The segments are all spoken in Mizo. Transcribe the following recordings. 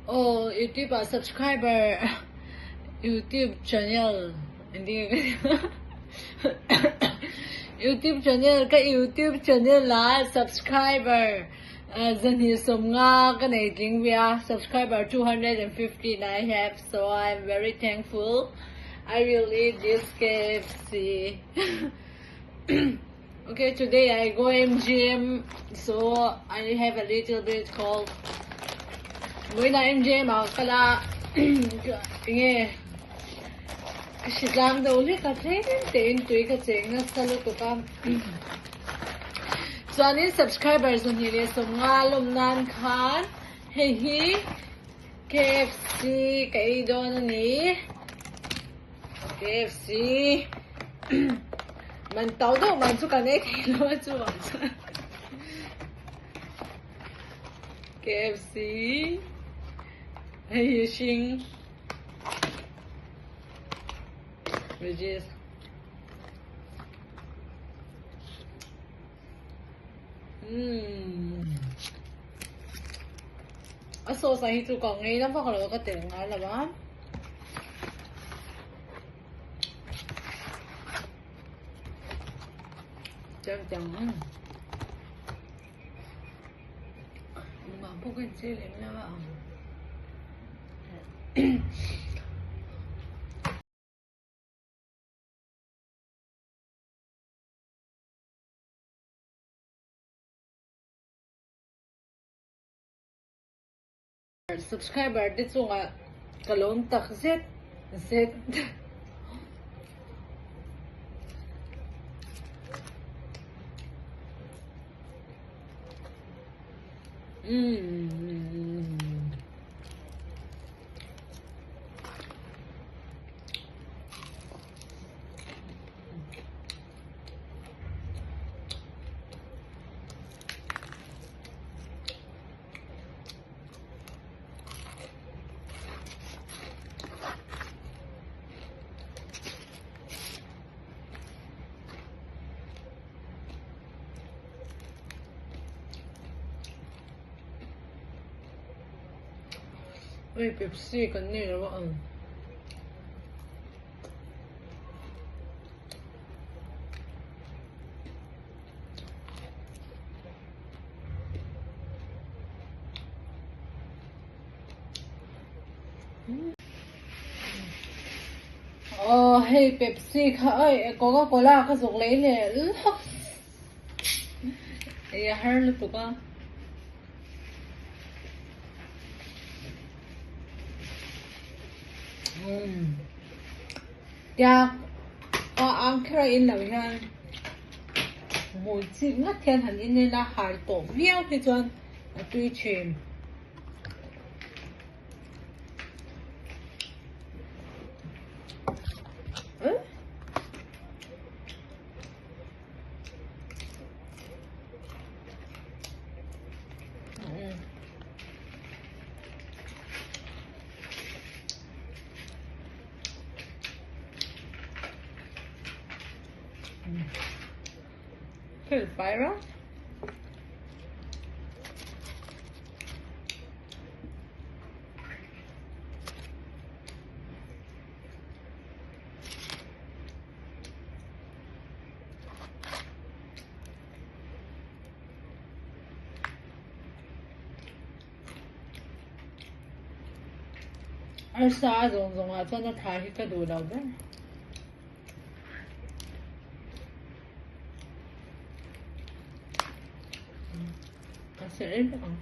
Aw youtube ah subscriber youtube channel youtube channel ka youtube channel ah subscriber 250 ka nei tling ve a subscriber 215 I have so I am very thankful I will eat this KFC okay today I go M_G_M so I have a little bit cold vawiinah M_G_M ah ka kal a enge ka hritlang deuh hlek a tlem tein tui ka cheng nasa lutuk a. Chuanin subscriber 250 lawm nan khan hei hi KFC ka ei dawn a ni. KFC man to deuh man chu kan ei thei lo a chuvang chuan KFC hei hi hring veggies. A sauce ah hi chu ka ngei na vak lo a ka tel ngai lo a. Chang chang. Engmah pawh ka inchei lem lo a ang. Subscriber te chungah ka lawm tak zet zet. Umm. Ui Pepsi kan nei lo a ang. Aw hei Pepsi kha ai Coca Cola ka zuk lei leh lawk ei a har lutuk a. Tia a ang kher a in lo hian hmui chik ngat hian han in ila har tawh viau hi chuan a tui thin. Fira. Arsa a zawng zawng ah chuan a tha hi ka duh lo ber. Ka serh em ang.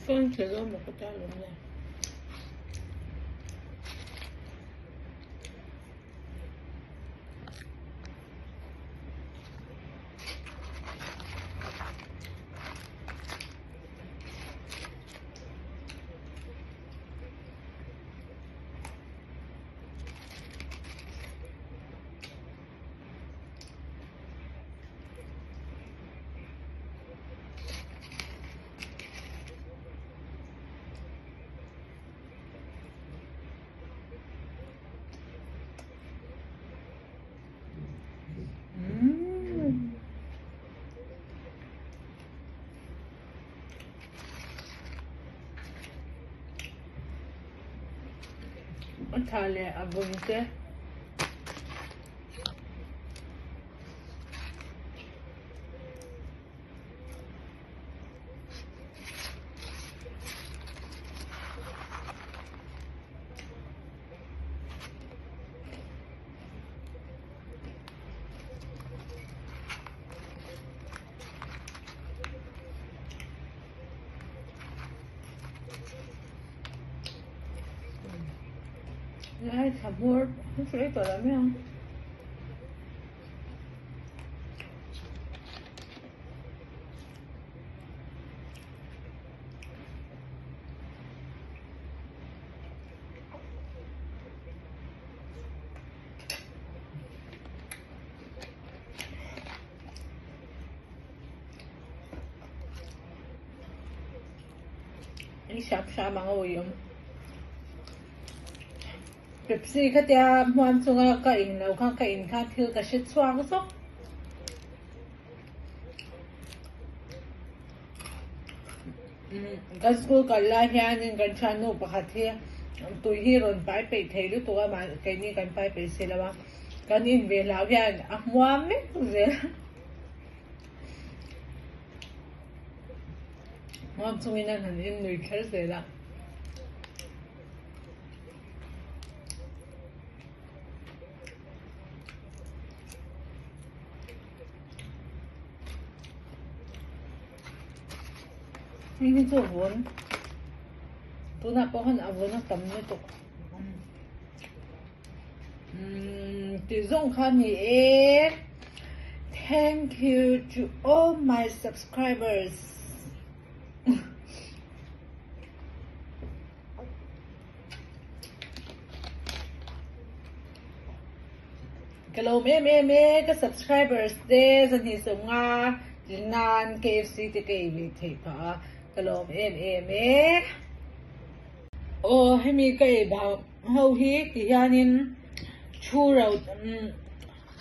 Phone chhe zo maw ka ta lawm le. A tha leh a vun te. Lai thla hmawr hi chu ei tawh lo mai ang. Ei hram hram ang a awih awm. Pepsi khatia hmuam chunga ka in lo kha ka in kha thil ka hre chhuak zawk. Kan school kal lai hianin kan thiannu pakhat hi tui hi rawn pai peih thei lutuk a mah keini kan pai peih si lo a kan in ve hlau hian a hmuam mek zel hmuam chungin an han in nui kher zel a. Hei hi chu vun tunah pawh khan a vun a tam lutuk umm tih zawng kha a ni e thank you to all my subscribers. Ka lawm em em e, ka subscribers te zahnih sawmnga tlin nan KFC te ka ei ve theih phah a, ka lawm em em e. Aw hemi ka ei bang ho hi ti hianin thu ro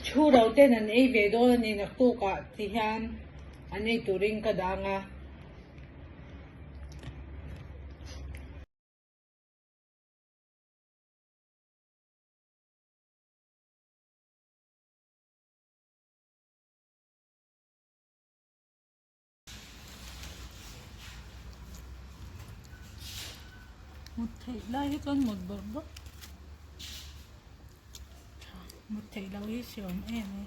thu ro ten an ei ve dawn a ni naktukah ti hian an ei turin ka dang a. Mut theih lai hi chuan mut bawrh bawrh mut theih loh hi hreawm em e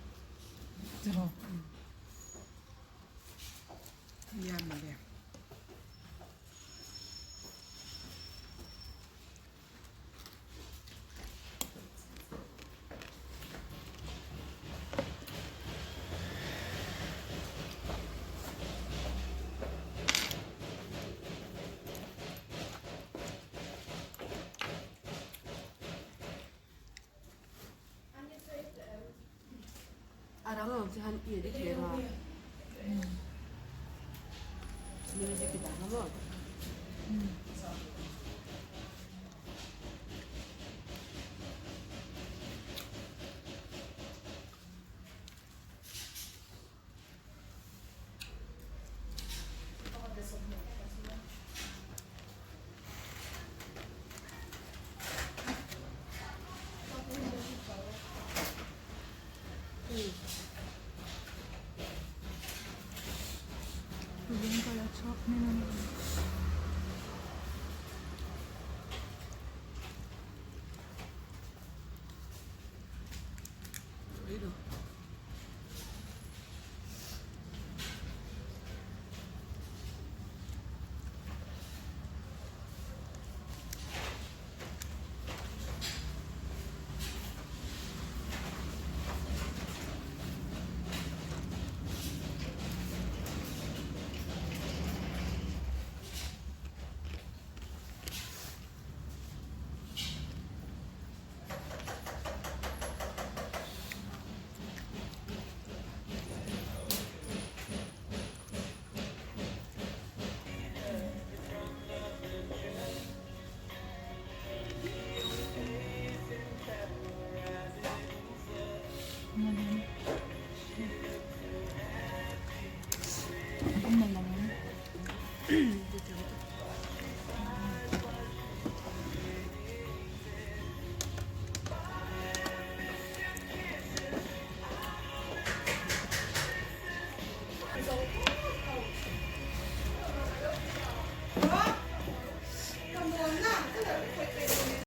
A rang ang chu han i ri thei a. Music i dah nga maw?